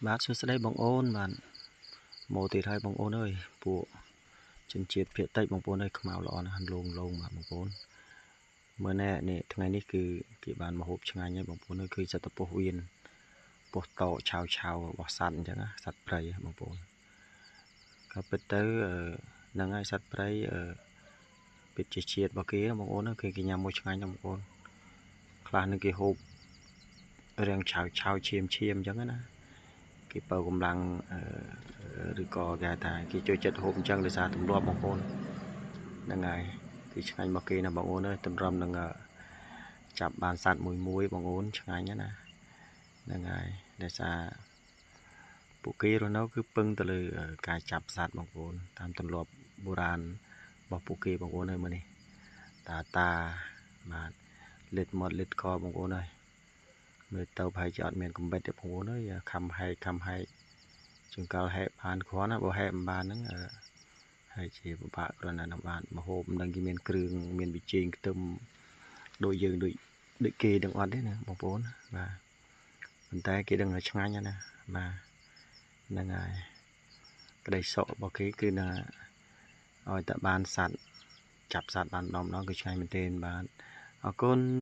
បាទសួស្តីបងអូនបាទមកទៀតហើយបងអូនអើយពួកជនជាតិភាគតិចបងប្អូនអើយខ្មៅល្អណាស់លងលងបាទបងប្អូនមើលណែនេះថ្ងៃនេះគឺគេបានមកហូបឆ្ងាញ់ហើយបងប្អូនអើយគឺសិតតពោះវៀនពោះតោឆាវឆាវរបស់សត្វអញ្ចឹងណាសត្វព្រៃបងប្អូនក៏ពិតទៅហ្នឹងហើយសត្វព្រៃពិតជាជាតិរបស់គេបងប្អូនគេគេញ៉ាំមួយឆ្ងាញ់ណាបងប្អូនខ្លះនឹងគេហូបរាងឆាវឆាវឈាមឈាមអញ្ចឹងណាគេបើកម្លាំងឬក៏គេថាគេចូលចិត្តហូបអញ្ចឹងដោយសារទម្លាប់បងប្អូនហ្នឹងហើយគឺឆ្ងាញ់របស់គេណាបងប្អូនអើយទម្រាំនឹងចាប់បានសត្វមួយមួយបងប្អូនឆ្ងាញ់ណាហ្នឹងហើយដោយសារពួកគេរស់នៅគឺពឹងទៅលើការចាប់សត្វបងប្អូនតាមទម្លាប់បុរាណរបស់ពួកគេបងប្អូនអើយមើលនេះតាតាបាទលិតមាត់លិតកបងប្អូនអើយមើលទៅប្រហែលជាអត់មានកំបិតទេបងប្អូនអើយខំហែកខំហែកជួនកាលហែកបានគ្រាន់ណាបើហែកមិនបានហ្នឹងហើយជាពិបាកគ្រាន់តែនឹងបានមហូបមិនដឹងគេមានគ្រឿងមានប៊ីចេងខ្ទឹមដូចយើងដូចដូចគេទាំងអត់ទេណាបងប្អូនបាទប៉ុន្តែគេដឹងថាឆ្ងាញ់ណាបាទហ្នឹងហើយក្តីសុខរបស់គេគឺនឹងឲ្យតែបានសត្វចាប់សត្វបានម្ដងម្ដងគឺឆ្ងាញ់មែនទែនបាទអរគុណ។